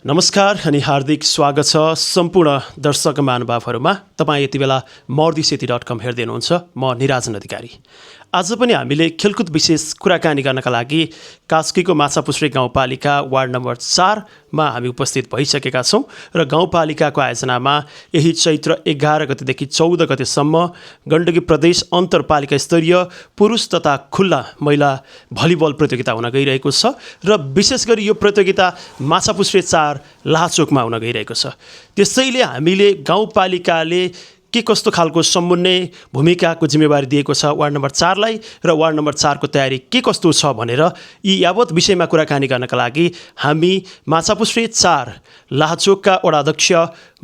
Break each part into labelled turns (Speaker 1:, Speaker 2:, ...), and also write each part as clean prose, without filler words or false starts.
Speaker 1: नमस्कार अनि हार्दिक स्वागत छ सम्पूर्ण दर्शक महानुभावहरूमा। तपाईँ यति बेला mordiseti.com हेर्दै हुनुहुन्छ। म निराजन अधिकारी। आज पनि हामीले खेलकुद विशेष कुराकानी गर्नका लागि कास्कीको माछापुछ्रे गाउँपालिका वार्ड नम्बर 4मा हामी उपस्थित भइसकेका छौँ र गाउँपालिकाको आयोजनामा यही चैत्र 11 गतेदेखि 14 गतेसम्म गण्डकी प्रदेश अन्तरपालिका स्तरीय पुरुष तथा खुल्ला महिला भलिबल प्रतियोगिता हुन गइरहेको छ र विशेष गरी यो प्रतियोगिता माछापुछ्रे 4 लाचोकमा हुन गइरहेको छ। त्यसैले हामीले गाउँपालिकाले के कस्तो खालको समन्वय भूमिकाको जिम्मेवारी दिएको छ वार्ड नम्बर 4लाई र वार्ड नम्बर 4को तयारी के कस्तो छ भनेर यी यावत विषयमा कुराकानी गर्नका लागि हामी माछापुछ्रे 4 लाचोकका वडा अध्यक्ष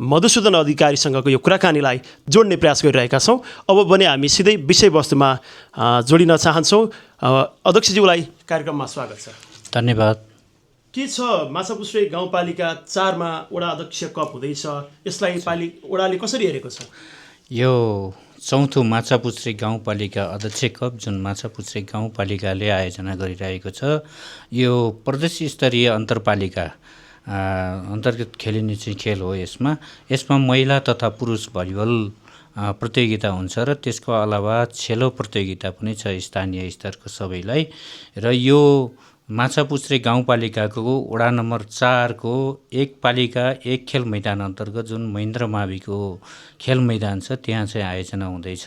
Speaker 1: मधुसूदन अधिकारीसँगको यो कुराकानीलाई जोड्ने प्रयास गरिरहेका छौँ। अब भने हामी सिधै विषयवस्तुमा जोडिन चाहन्छौँ। अध्यक्षज्यूलाई कार्यक्रममा स्वागत छ।
Speaker 2: धन्यवाद।
Speaker 1: के छ माछापुछ्रे गाउँपालिका 4मा वडा अध्यक्ष कप हुँदैछ, यसलाई वडाले कसरी हेरेको छ?
Speaker 2: यो चौथो माछापुछ्रे गाउँपालिका अध्यक्ष कप जुन माछापुछ्रे गाउँपालिकाले आयोजना गरिरहेको छ, यो प्रदेश स्तरीय अन्तरपालिका अन्तर्गत खेलिने चाहिँ खेल हो। यसमा महिला तथा पुरुष भलिबल प्रतियोगिता हुन्छ र त्यसको अलावा छेलो प्रतियोगिता पनि छ स्थानीय स्तरको सबैलाई। र यो माछापुछ्रे गाउँपालिकाको वडा नम्बर 4को एक पालिका एक खेल मैदान अन्तर्गत जुन महेन्द्र माविको खेल मैदान छ त्यहाँ चाहिँ आयोजना हुँदैछ।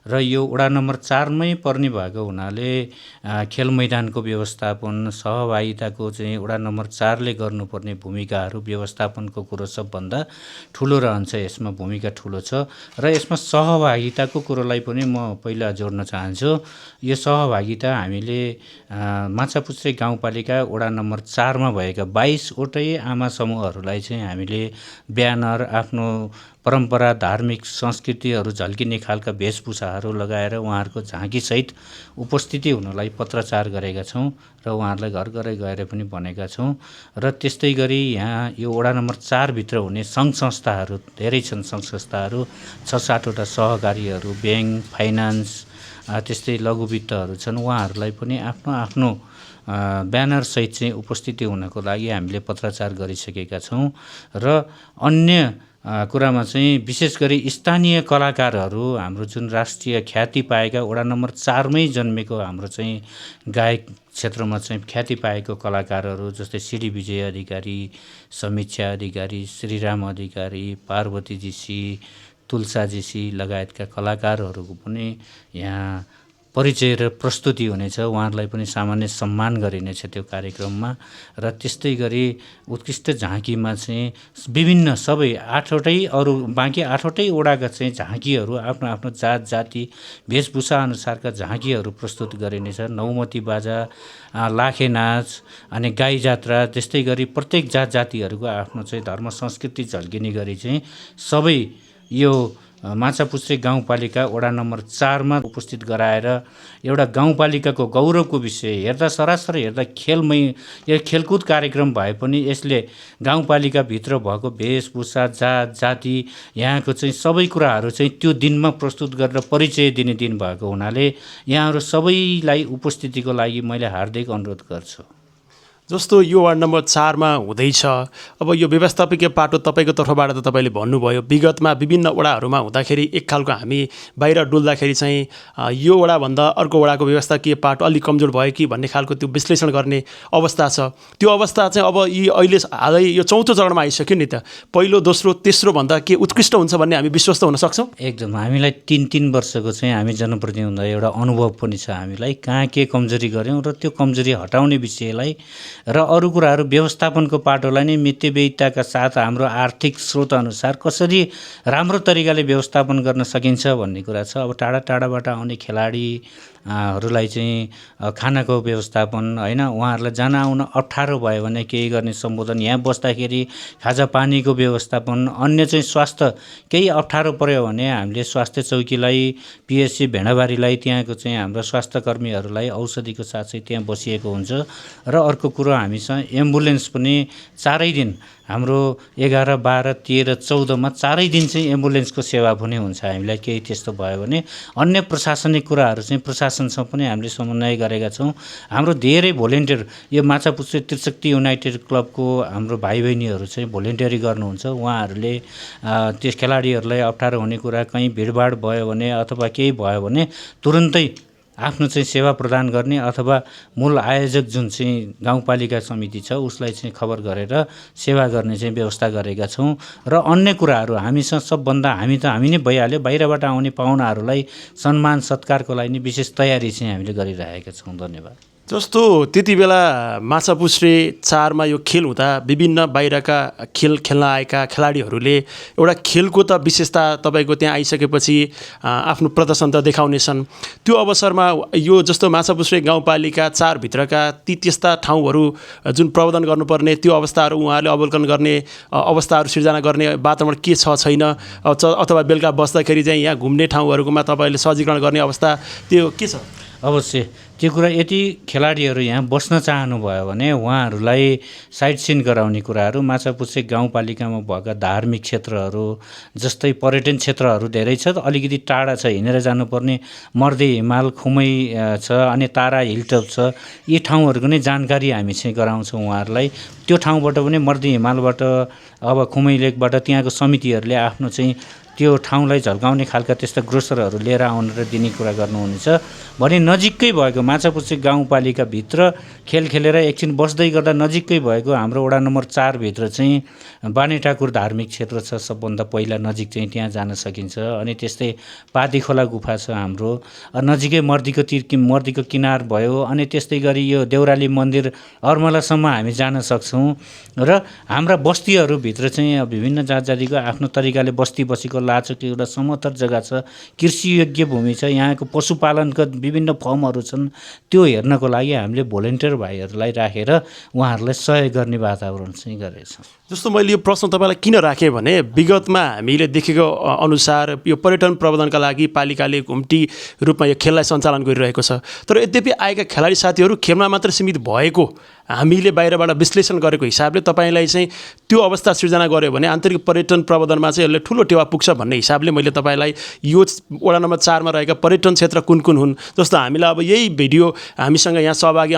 Speaker 2: र यो वडा नम्बर 4मै पर्ने भएको हुनाले खेल मैदानको व्यवस्थापन सहभागिताको चाहिँ वडा नम्बर 4ले गर्नुपर्ने भूमिकाहरू व्यवस्थापनको कुरो सबभन्दा ठुलो रहन्छ। यसमा भूमिका ठुलो छ र यसमा सहभागिताको कुरोलाई पनि म पहिला जोड्न चाहन्छु। यो सहभागिता हामीले माछापुछ्रे गाउँपालिका वडा नम्बर 4मा भएका 22वटै आमा समूहहरूलाई चाहिँ हामीले ब्यानर, आफ्नो परम्परा धार्मिक संस्कृतिहरू झल्किने खालका वेशभूषाहरू लगाएर उहाँहरूको झाँकीसहित उपस्थिति हुनलाई पत्रचार गरेका छौँ र उहाँहरूलाई घर घरै गएर पनि भनेका छौँ। र त्यस्तै गरी यहाँ यो वडा नम्बर 4 भित्र हुने सङ्घ संस्थाहरू धेरै छन्। सङ्घ संस्थाहरू 6-7वटा सहकारीहरू, ब्याङ्क, फाइनान्स, त्यस्तै लघुवित्तहरू छन्। उहाँहरूलाई पनि आफ्नो आफ्नो ब्यानरसहित चाहिँ उपस्थिति हुनको लागि हामीले पत्रचार गरिसकेका छौँ। र अन्य कुरामा चाहिँ विशेष गरी स्थानीय कलाकारहरू, हाम्रो जुन राष्ट्रिय ख्याति पाएका वडा नम्बर 4मै जन्मेको हाम्रो चाहिँ गायक क्षेत्रमा चाहिँ ख्याति पाएको कलाकारहरू जस्तै सिडी विजय अधिकारी, समीक्षा अधिकारी, श्रीराम अधिकारी, पार्वती जीसी, तुलसा जीसी लगायतका कलाकारहरूको पनि यहाँ परिचय र प्रस्तुति हुनेछ। उहाँहरूलाई पनि सामान्य सम्मान गरिनेछ त्यो कार्यक्रममा। र त्यस्तै गरी उत्कृष्ट झाँकीमा चाहिँ विभिन्न सबै 8वटै अरू बाँकी 8वटै वडाका चाहिँ झाँकीहरू आफ्नो आफ्नो जात जाति वेशभूषा अनुसारका झाँकीहरू प्रस्तुत गरिनेछ। नौमती बाजा, लाखे नाच अनि गाई जात्रा, त्यस्तै गरी प्रत्येक जात जातिहरूको आफ्नो चाहिँ धर्म संस्कृति झल्किने गरी चाहिँ सबै यो माछापुछ्रे गाउँपालिका वडा नम्बर 4मा उपस्थित गराएर एउटा गाउँपालिकाको गौरवको विषय हेर्दा सरासर हेर्दा यो खेलकुद कार्यक्रम भए पनि यसले गाउँपालिकाभित्र भएको वेशभूषा, जात जाति, यहाँको चाहिँ सबै कुराहरू चाहिँ त्यो दिनमा प्रस्तुत गरेर परिचय दिने दिन भएको हुनाले यहाँहरू सबैलाई उपस्थितिको लागि मैले हार्दिक अनुरोध गर्छु।
Speaker 1: जस्तो यो वार्ड नम्बर 4मा हुँदैछ, अब यो व्यवस्थापकीय पाटो तपाईँको तर्फबाट त तपाईँले भन्नुभयो, विगतमा विभिन्न वडाहरूमा हुँदाखेरि एक खालको हामी बाहिर डुल्दाखेरि चाहिँ यो वडाभन्दा अर्को वडाको व्यवस्थापकीय पाटो अलिक कमजोर भयो कि भन्ने खालको त्यो विश्लेषण गर्ने अवस्था छ। त्यो अवस्था चाहिँ अब यी अहिले हालै यो चौथो चरणमा आइसक्यो नि त, पहिलो दोस्रो तेस्रो भन्दा के उत्कृष्ट हुन्छ भन्ने हामी विश्वस्त हुन सक्छौँ?
Speaker 2: एकदम। हामीलाई 3 वर्षको चाहिँ हामी जनप्रतिनिधि हुँदा एउटा अनुभव पनि छ हामीलाई, कहाँ के कमजोरी गऱ्यौँ र त्यो कमजोरी हटाउने विषयलाई र अरू कुराहरू व्यवस्थापनको पाटोलाई नै मितव्ययिताका साथ हाम्रो आर्थिक स्रोत अनुसार कसरी राम्रो तरिकाले व्यवस्थापन गर्न सकिन्छ भन्ने कुरा छ। अब टाढा टाढाबाट आउने खेलाडीहरूलाई चाहिँ खानाको व्यवस्थापन होइन, उहाँहरूलाई जान आउन अप्ठ्यारो भयो भने केही गर्ने सम्बोधन, यहाँ बस्दाखेरि खाजा पानीको व्यवस्थापन, अन्य चाहिँ स्वास्थ्य केही अप्ठ्यारो पर्यो भने हामीले स्वास्थ्य चौकीलाई, पिएचसी भेडाबारीलाई, त्यहाँको चाहिँ हाम्रो स्वास्थ्य कर्मीहरूलाई औषधिको साथ चाहिँ त्यहाँ बसिएको हुन्छ। र अर्को कुरो हामीसँग एम्बुलेन्स पनि 4 दिन हाम्रो 11, 12, 13, 14मा चारै दिन चाहिँ एम्बुलेन्सको सेवा पनि हुन्छ। हामीलाई केही त्यस्तो भयो भने अन्य प्रशासनिक कुराहरू चाहिँ प्रशासनसँग पनि हामीले समन्वय गरेका छौँ। हाम्रो धेरै भोलिन्टियर यो माछापुच्छ्रे त्रिशक्ति युनाइटेड क्लबको हाम्रो भाइ बहिनीहरू चाहिँ भोलिन्टियरी गर्नुहुन्छ। उहाँहरूले त्यस खेलाडीहरूलाई अप्ठ्यारो हुने कुरा, कहीँ भिडभाड भयो भने अथवा केही भयो भने तुरुन्तै आफ्नो चाहिँ सेवा प्रदान गर्ने अथवा मूल आयोजक जुन चाहिँ गाउँपालिका समिति छ उसलाई चाहिँ खबर गरेर सेवा गर्ने चाहिँ व्यवस्था गरेका छौँ। र अन्य कुराहरू हामीसँग सबभन्दा हामी नै भइहाल्यो, बाहिरबाट आउने पाहुनाहरूलाई सम्मान सत्कारको लागि नि विशेष तयारी चाहिँ हामीले गरिरहेका छौँ। धन्यवाद।
Speaker 1: जस्तो त्यति बेला माछापुच्छ्रे 4मा यो खेल हुँदा विभिन्न बाहिरका खेल खेल्न आएका खेलाडीहरूले एउटा खेलको त विशेषता तपाईँको त्यहाँ आइसकेपछि आफ्नो प्रदर्शन त देखाउनेछन्। त्यो अवसरमा यो जस्तो माछापुच्छ्रे गाउँपालिका 4 भित्रका ती त्यस्ता ठाउँहरू जुन प्रबन्धन गर्नुपर्ने त्यो अवस्थाहरू उहाँहरूले अवलोकन गर्ने अवस्थाहरू सिर्जना गर्ने वातावरण के छ छैन, अथवा बेलुका बस्दाखेरि चाहिँ यहाँ घुम्ने ठाउँहरूमा तपाईँहरूले सजीकरण गर्ने अवस्था त्यो के छ?
Speaker 2: अवश्य त्यो कुरा यदि खेलाडीहरू यहाँ बस्न चाहनुभयो भने उहाँहरूलाई साइट सिन गराउने कुराहरू माछापुच्छ्रे गाउँपालिकामा भएका धार्मिक क्षेत्रहरू जस्तै पर्यटन क्षेत्रहरू धेरै छ। अलिकति टाढा छ, हिँडेर जानुपर्ने मर्दे हिमाल, खुमै छ अनि तारा हिलटप छ। यी ठाउँहरूको नै जानकारी हामी चाहिँ गराउँछौँ उहाँहरूलाई। त्यो ठाउँबाट पनि मर्दे हिमालबाट अब खुमै लेकबाट त्यहाँको समितिहरूले आफ्नो चाहिँ त्यो ठाउँलाई झल्काउने खालका त्यस्ता ग्रोसरहरू लिएर आउन र दिने कुरा गर्नुहुनेछ भने नजिकै भएको माछापुच्छ्रे गाउँपालिकाभित्र खेल खेलेर एकछिन बस्दै गर्दा नजिकै भएको हाम्रो वडा नम्बर 4 भित्र चाहिँ बानेटाकुर धार्मिक क्षेत्र छ। सबभन्दा पहिला नजिक चाहिँ त्यहाँ जान सकिन्छ। अनि त्यस्तै पाती खोला गुफा छ हाम्रो नजिकै, मर्दीको किनार भयो। अनि त्यस्तै गरी यो देउराली मन्दिर अर्मलासम्म हामी जान सक्छौँ। र हाम्रा बस्तीहरूभित्र चाहिँ विभिन्न जात जातिको आफ्नो तरिकाले बस्ती बसेको लाचोको एउटा समतल जग्गा छ, कृषियोग्य भूमि छ, यहाँको पशुपालनका विभिन्न फर्महरू छन्। त्यो हेर्नको लागि हामीले भोलिन्टियर भाइहरूलाई राखेर उहाँहरूलाई सहयोग गर्ने वातावरण चाहिँ गरेछौँ।
Speaker 1: जस्तो मैले यो प्रश्न तपाईँलाई किन राखेँ भने विगतमा हामीले देखेको अनुसार यो पर्यटन प्रबन्धनका लागि पालिकाले घुम्टी रूपमा यो खेललाई सञ्चालन गरिरहेको छ। तर यद्यपि आएका खेलाडी साथीहरू खेलमा मात्र सीमित भएको हामीले बाहिरबाट विश्लेषण गरेको हिसाबले तपाईँलाई चाहिँ त्यो अवस्था सिर्जना गर्यो भने आन्तरिक पर्यटन प्रबन्धनमा चाहिँ यसले ठुलो टेवा पुग्छ भन्ने हिसाबले मैले तपाईँलाई यो वडा नम्बर 4मा रहेका पर्यटन क्षेत्र कुन कुन हुन्, जस्तो हामीलाई अब यही भिडियो हामीसँग यहाँ सहभागी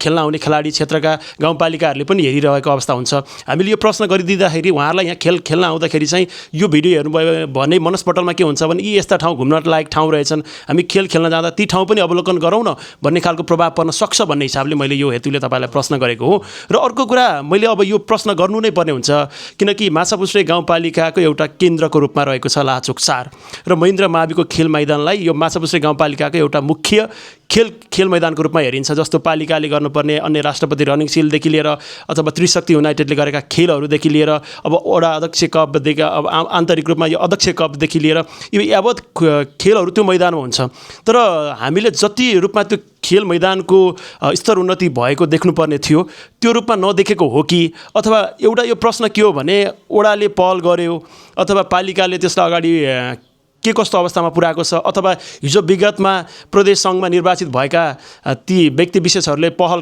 Speaker 1: खेल्न आउने खेलाडी क्षेत्रका गाउँपालिकाहरूले पनि हेरिरहेको अवस्था हुन्छ। हामीले यो प्रश्न गरिदिँदाखेरि उहाँहरूलाई यहाँ खेल्न आउँदाखेरि चाहिँ यो भिडियो हेर्नुभयो भने मनस्पटलमा के हुन्छ भने यी यस्ता ठाउँ घुम्न लायक ठाउँ रहेछन्, हामी खेल्न जाँदा ती ठाउँ पनि अवलोकन गरौँ न भन्ने खालको प्रभाव पर्न सक्छ भन्ने हिसाबले मैले यो हेतुले तपाईँलाई प्रश्न गरेको हो। र अर्को कुरा मैले अब यो प्रश्न गर्नु नै पर्ने हुन्छ किनकि माछापुच्छ्रे गाउँपालिकाको एउटा केन्द्रको रूपमा रहेको छ लाचोक 4 र महेन्द्र माविको खेल मैदानलाई यो माछापुच्छ्रे गाउँपालिकाको एउटा मुख्य खेल मैदानको रूपमा हेरिन्छ। जस्तो पालिकाले गर्नुपर्ने अन्य राष्ट्रपति रनिङ सिल्डदेखि लिएर अथवा त्रिशक्ति युनाइटेडले गरेका खेलहरूदेखि लिएर अब वडा अध्यक्ष कपदेखि अब आन्तरिक रूपमा यो अध्यक्ष कपदेखि लिएर यो यावत खेलहरू त्यो मैदानमा हुन्छ। तर हामीले जति रूपमा त्यो खेल मैदानको स्तर उन्नति भएको देख्नुपर्ने थियो त्यो रूपमा नदेखेको हो कि अथवा एउटा यो प्रश्न के हो भने वडाले पहल गर्यो अथवा पालिकाले त्यसलाई अगाडि के कस्तो अवस्थामा पुर्याएको छ अथवा हिजो विगतमा प्रदेश सङ्घमा निर्वाचित भएका ती व्यक्ति विशेषहरूले पहल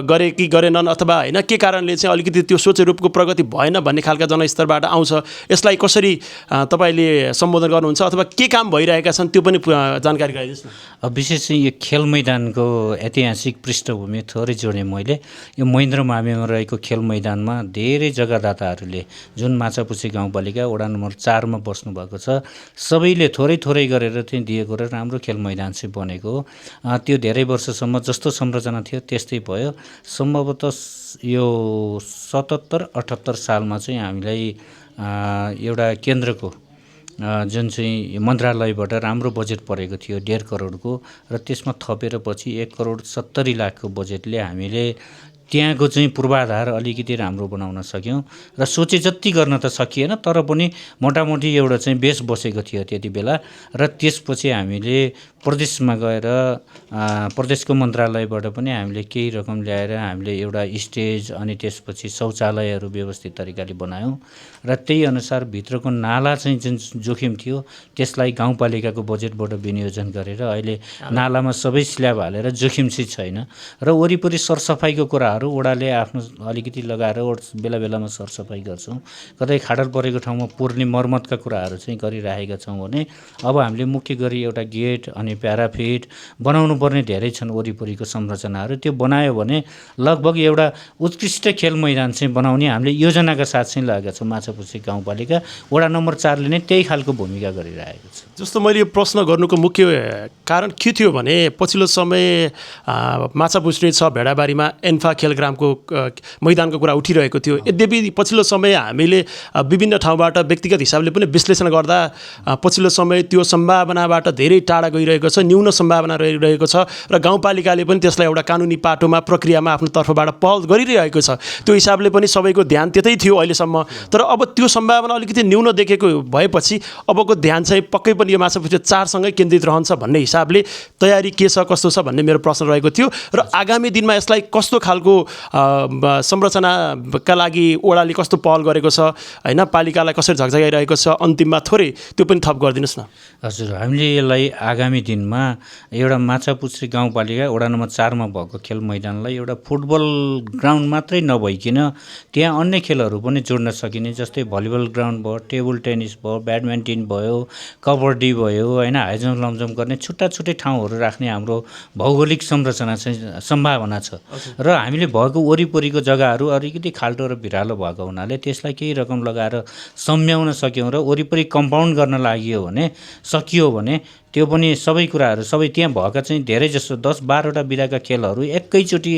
Speaker 1: गरे कि गरेनन् अथवा होइन के कारणले चाहिँ अलिकति त्यो सोचे रूपको प्रगति भएन भन्ने खालका जनस्तरबाट आउँछ। यसलाई कसरी तपाईँले सम्बोधन गर्नुहुन्छ अथवा के काम भइरहेका छन् त्यो पनि जानकारी गराइदिनुहोस् न।
Speaker 2: विशेष चाहिँ यो खेल मैदानको ऐतिहासिक पृष्ठभूमि थोरै जोडेँ मैले। यो महेन्द्र माविमा रहेको खेल मैदानमा धेरै जग्गादाताहरूले जुन माछापुच्छ्रे गाउँपालिका वडा नम्बर 4मा बस्नुभएको छ सबैले थोरै गरेर चाहिँ दिएको र राम्रो खेल मैदान चाहिँ बनेको हो। त्यो धेरै वर्षसम्म जस्तो संरचना थियो त्यस्तै भयो। सम्भवतः यो 77-78 सालमा चाहिँ हामीलाई एउटा केन्द्रको जुन चाहिँ मन्त्रालयबाट राम्रो बजेट परेको थियो 1.5 करोडको र त्यसमा थपेर पछि 1,70,00,000 बजेटले हामीले त्यहाँको चाहिँ पूर्वाधार अलिकति राम्रो बनाउन सक्यौँ र सोचे जति गर्न त सकिएन तर पनि मोटामोटी एउटा चाहिँ बेस बसेको थियो त्यति बेला। र त्यसपछि हामीले प्रदेशमा गएर प्रदेशको मन्त्रालयबाट पनि हामीले केही रकम ल्याएर हामीले एउटा स्टेज अनि त्यसपछि शौचालयहरू व्यवस्थित तरिकाले बनायौँ र त्यही अनुसार भित्रको नाला चाहिँ जुन जोखिम थियो त्यसलाई गाउँपालिकाको बजेटबाट विनियोजन गरेर अहिले नालामा सबै स्ल्याब हालेर जोखिम चाहिँ छैन र वरिपरि सरसफाइको कुरा कुराहरू वडाले आफ्नो अलिकति लगाएर बेला बेलामा सरसफाइ गर्छौँ। कतै खाडल परेको ठाउँमा पुर्ने मर्मतका कुराहरू चाहिँ गरिरहेका छौँ भने अब हामीले मुख्य गरी एउटा गेट अनि प्याराफिट बनाउनु पर्ने धेरै छन्। वरिपरिको संरचनाहरू त्यो बनायो भने लगभग एउटा उत्कृष्ट खेल मैदान चाहिँ बनाउने हामीले योजनाका साथ चाहिँ लागेका छौँ। माछापुच्छ्रे गाउँपालिका वडा नम्बर 4ले नै त्यही खालको भूमिका गरिरहेको छ।
Speaker 1: जस्तो मैले यो प्रश्न गर्नुको मुख्य कारण के थियो भने पछिल्लो समय माछापुच्छ्रे छ भेडाबारीमा एन्फा खेलग्रामको मैदानको कुरा उठिरहेको थियो। यद्यपि पछिल्लो समय हामीले विभिन्न ठाउँबाट व्यक्तिगत हिसाबले पनि विश्लेषण गर्दा पछिल्लो समय त्यो सम्भावनाबाट धेरै टाढा गइरहेको छ, न्यून सम्भावना रहिरहेको छ र गाउँपालिकाले पनि त्यसलाई एउटा कानुनी पाटोमा प्रक्रियामा आफ्नो तर्फबाट पहल गरिरहेको छ। त्यो हिसाबले पनि सबैको ध्यान त्यतै थियो अहिलेसम्म। तर अब त्यो सम्भावना अलिकति न्यून देखेको भएपछि अबको ध्यान चाहिँ पक्कै पनि यो माछापुच्छ्रे 4सँगै केन्द्रित रहन्छ भन्ने हिसाबले तयारी के छ कस्तो छ भन्ने मेरो प्रश्न रहेको थियो। र आगामी दिनमा यसलाई कस्तो खालको संरचनाका लागि ओडाले कस्तो पहल गरेको छ हैन, पालिकालाई कसरी झकझगाइरहेको छ, अन्तिममा थोरै त्यो पनि थप गरिदिनुहोस् न।
Speaker 2: हजुर, हामीले यसलाई आगामी दिनमा एउटा माछापुच्छ्रे गाउँपालिका वडा नम्बर 4मा भएको खेल मैदानलाई एउटा फुटबल ग्राउन्ड मात्रै नभइकन त्यहाँ अन्य खेलहरू पनि जोड्न सकिने, जस्तै भलिबल ग्राउन्ड भयो, टेबल टेनिस भयो, ब्याडमिन्टन भयो, कबड्डी भयो होइन, हाइजम्प लङजम्प गर्ने छुट्टा छुट्टै ठाउँहरू राख्ने हाम्रो भौगोलिक संरचना चाहिँ सम्भावना छ। र हामीले भएको वरिपरिको जग्गाहरू अलिकति खाल्टो र भिरालो भएको हुनाले त्यसलाई केही रकम लगाएर सम्झाउन सक्यौँ र वरिपरि कम्पाउन्ड गर्न सकियो भने त्यो पनि सबै कुराहरू सबै त्यहाँ भएका चाहिँ धेरै जसो 10-12वटा विधाका खेलहरू एकैचोटि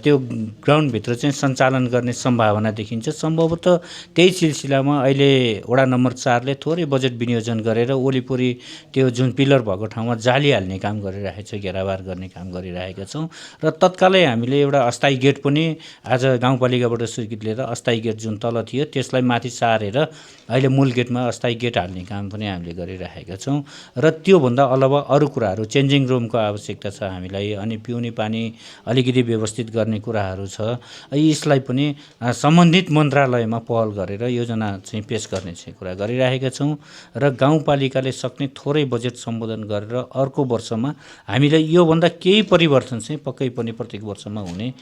Speaker 2: त्यो ग्राउन्डभित्र चाहिँ सञ्चालन गर्ने सम्भावना देखिन्छ। सम्भवतः त्यही सिलसिलामा अहिले वडा नम्बर 4ले थोरै बजेट विनियोजन गरेर वरिपरि त्यो जुन पिलर भएको ठाउँमा जाली हाल्ने काम गरिरहेको छ, घेराबार गर्ने काम गरिरहेका छौँ। र तत्कालै हामीले एउटा अस्थायी गेट पनि आज गाउँपालिकाबाट स्वीकृति लिएर अस्थायी गेट जुन तल थियो त्यसलाई माथि सारेर अहिले मूल गेटमा अस्थायी गेट हाल्ने काम पनि हामीले गरिरहेका छौँ। र त्योभन्दा अलावा अरू कुराहरू चेन्जिङ रुमको आवश्यकता छ हामीलाई, अनि पिउने पानी अलिकति व्यवस्थित गर्ने कुराहरू छ। यसलाई पनि सम्बन्धित मन्त्रालयमा पहल गरेर योजना चाहिँ पेश गर्ने चाहिँ कुरा गरिरहेका छौँ। र गाउँपालिकाले सक्ने थोरै बजेट सम्बोधन गरेर अर्को वर्षमा हामीले योभन्दा केही परिवर्तन चाहिँ पक्कै पनि प्रत्येक वर्षमा हुने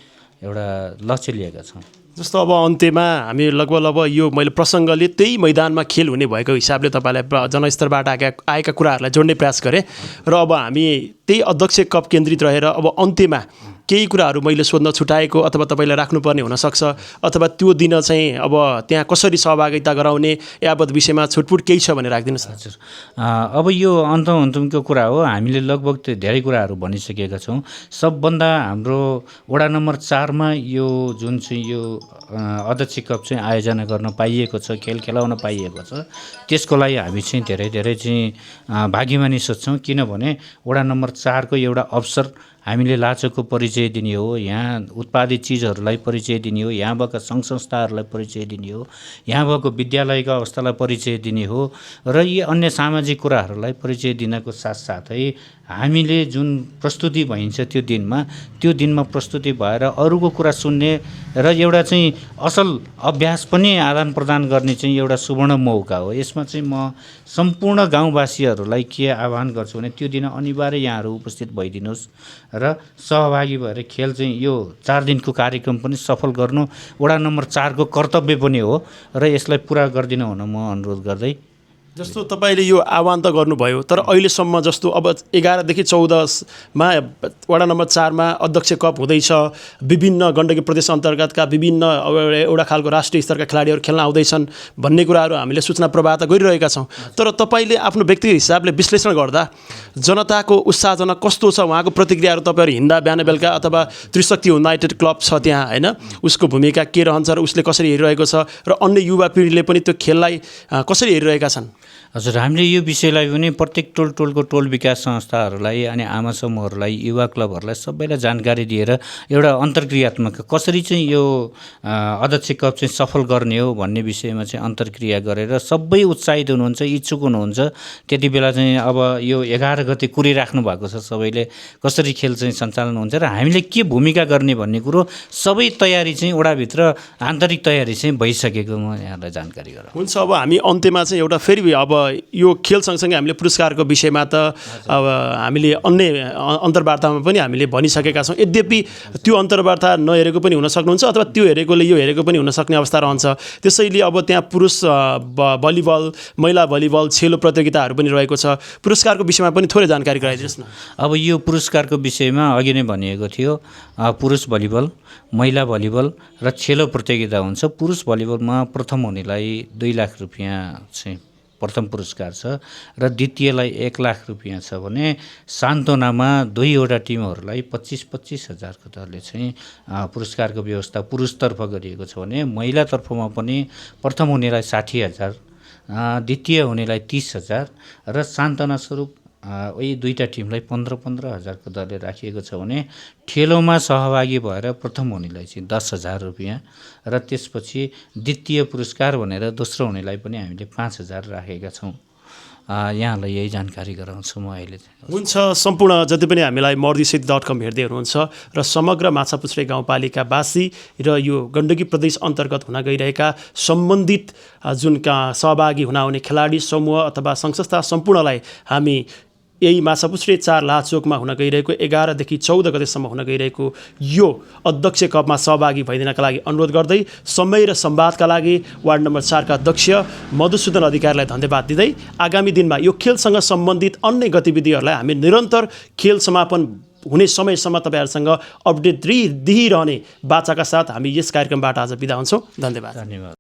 Speaker 2: एउटा लक्ष्य लिएका छौँ।
Speaker 1: जस्तो अब अन्त्यमा हामी लगभग यो मैले प्रसङ्गले त्यही मैदानमा खेल हुने भएको हिसाबले तपाईँलाई जनस्तरबाट आएका कुराहरूलाई जोड्ने प्रयास गरेँ र अब हामी त्यही अध्यक्ष कप केन्द्रित रहेर अब अन्त्यमा केही कुराहरू मैले सोध्न छुटाएको अथवा तपाईँलाई राख्नुपर्ने हुनसक्छ, अथवा त्यो दिन चाहिँ अब त्यहाँ कसरी सहभागिता गराउने यावत विषयमा छुटपुट केही छ भने राखिदिनुहोस् न।
Speaker 2: हजुर, अब यो अन्तको कुरा हो, हामीले लगभग त्यो धेरै कुराहरू भनिसकेका छौँ। सबभन्दा हाम्रो वडा नम्बर 4मा यो जुन चाहिँ यो अध्यक्ष कप चाहिँ आयोजना गर्न पाइएको छ, खेल खेलाउन पाइएको छ, त्यसको लागि हामी चाहिँ धेरै चाहिँ भाग्यमानी सोच्छौँ। किनभने वडा नम्बर 4को एउटा अवसर हामीले लाचोको परिचय दिने हो, यहाँ उत्पादित चिजहरूलाई परिचय दिने हो, यहाँ भएका सङ्घ संस्थाहरूलाई परिचय दिने हो, यहाँ भएको विद्यालयका अवस्थालाई परिचय दिने हो र यी अन्य सामाजिक कुराहरूलाई परिचय दिनको साथसाथै हामीले जुन प्रस्तुति भइन्छ त्यो दिनमा प्रस्तुति भएर अरूको कुरा सुन्ने र एउटा चाहिँ असल अभ्यास पनि आदान प्रदान गर्ने चाहिँ एउटा सुवर्ण मौका हो। यसमा चाहिँ म सम्पूर्ण गाउँवासीहरूलाई के आह्वान गर्छु भने त्यो दिन अनिवार्य यहाँहरू उपस्थित भइदिनुहोस् र सहभागी भएर खेल चाहिँ यो 4 दिनको कार्यक्रम पनि सफल गर्नु वडा नम्बर 4को कर्तव्य पनि हो र यसलाई पुरा गरिदिनु हुन म अनुरोध गर्दै।
Speaker 1: जस्तो तपाईँले यो आह्वान त गर्नुभयो, तर अहिलेसम्म जस्तो अब 11देखि 14मा वडा नम्बर 4मा अध्यक्ष कप हुँदैछ, विभिन्न गण्डकी प्रदेश अन्तर्गतका विभिन्न एउटा खालको राष्ट्रिय स्तरका खेलाडीहरू खेल्न आउँदैछन् भन्ने कुराहरू हामीले सूचना प्रवाह त गरिरहेका छौँ। तर तपाईँले आफ्नो व्यक्तिगत हिसाबले विश्लेषण गर्दा जनताको उत्साहजनक कस्तो छ, उहाँको प्रतिक्रियाहरू तपाईँहरू हिँड्दा बिहान बेलुका अथवा त्रिशक्ति युनाइटेड क्लब छ त्यहाँ होइन, उसको भूमिका के रहन्छ र उसले कसरी हेरिरहेको छ र अन्य युवा पिँढीले पनि त्यो खेललाई कसरी हेरिरहेका छन्?
Speaker 2: हजुर, हामीले यो विषयलाई पनि प्रत्येक टोलको टोल विकास संस्थाहरूलाई अनि आमा समूहहरूलाई, युवा क्लबहरूलाई सबैलाई जानकारी दिएर एउटा अन्तर्क्रियात्मक कसरी चाहिँ यो अध्यक्ष कप चाहिँ सफल गर्ने हो भन्ने विषयमा चाहिँ अन्तर्क्रिया गरेर सबै उत्साहित हुनुहुन्छ, इच्छुक हुनुहुन्छ। त्यति बेला चाहिँ अब यो 11 गते कुरिराख्नु भएको छ सबैले कसरी खेल चाहिँ सञ्चालन हुन्छ र हामीले के भूमिका गर्ने भन्ने कुरो सबै तयारी चाहिँ वडाभित्र आन्तरिक तयारी चाहिँ भइसकेको म यहाँलाई जानकारी गराउँछु।
Speaker 1: हुन्छ, अब हामी अन्त्यमा चाहिँ एउटा फेरि अब यो खेल सँगसँगै हामीले पुरस्कारको विषयमा त अब हामीले अन्य अन्तर्वार्तामा पनि हामीले भनिसकेका छौँ। यद्यपि त्यो अन्तर्वार्ता नहेरेको पनि हुन सक्नुहुन्छ अथवा त्यो हेरेकोले यो हेरेको पनि हुनसक्ने अवस्था रहन्छ। त्यसैले अब त्यहाँ पुरुष भलिबल, महिला भलिबल, छेलो प्रतियोगिताहरू पनि रहेको छ। पुरस्कारको विषयमा पनि थोरै जानकारी गराइदिनुहोस् न।
Speaker 2: अब यो पुरस्कारको विषयमा अघि नै भनिएको थियो, पुरुष भलिबल, महिला भलिबल र छेलो प्रतियोगिता हुन्छ। पुरुष भलिबलमा प्रथम हुनेलाई 2 लाख रुपियाँ चाहिँ प्रथम पुरस्कार छ र द्वितीयलाई 1 लाख रुपियाँ छ भने सान्त्वनामा 2वटा टिमहरूलाई 25-25 हजारको दरले चाहिँ पुरस्कारको व्यवस्था पुरुषतर्फ गरिएको छ भने महिलातर्फमा पनि प्रथम हुनेलाई 60,000, द्वितीय हुनेलाई 30,000 र सान्त्वना स्वरूप यही 2टा टिमलाई 15-15 हजारको दरले राखिएको छ भने ठेलोमा सहभागी भएर प्रथम हुनेलाई चाहिँ 10,000 रुपियाँ र त्यसपछि द्वितीय पुरस्कार भनेर दोस्रो हुनेलाई पनि हामीले 5,000 राखेका छौँ। यहाँलाई यही जानकारी गराउँछु म अहिले।
Speaker 1: हुन्छ, सम्पूर्ण जति पनि हामीलाई mordiseti.com हेर्दै हुनुहुन्छ र समग्र माछापुच्छ्रे गाउँपालिकावासी र यो गण्डकी प्रदेश अन्तर्गत हुन गइरहेका सम्बन्धित जुन सहभागी हुन आउने खेलाडी समूह अथवा सङ्घ-संस्था सम्पूर्णलाई हामी यही माछापुच्छ्रे 4 लाचोकमा हुन गइरहेको 11 देखि 14 गतेसम्म हुन गइरहेको यो अध्यक्ष कपमा सहभागी भइदिनका लागि अनुरोध गर्दै समय र संवादका लागि वार्ड नम्बर 4 का अध्यक्ष मधुसूदन अधिकारीलाई धन्यवाद दिँदै आगामी दिनमा यो खेलसँग सम्बन्धित अन्य गतिविधिहरूलाई हामी निरन्तर खेल समापन हुने समयसम्म तपाईहरुसँग अपडेट दिइरहने बाचाका साथ हामी यस कार्यक्रमबाट आज बिदा हुन्छौँ। धन्यवाद।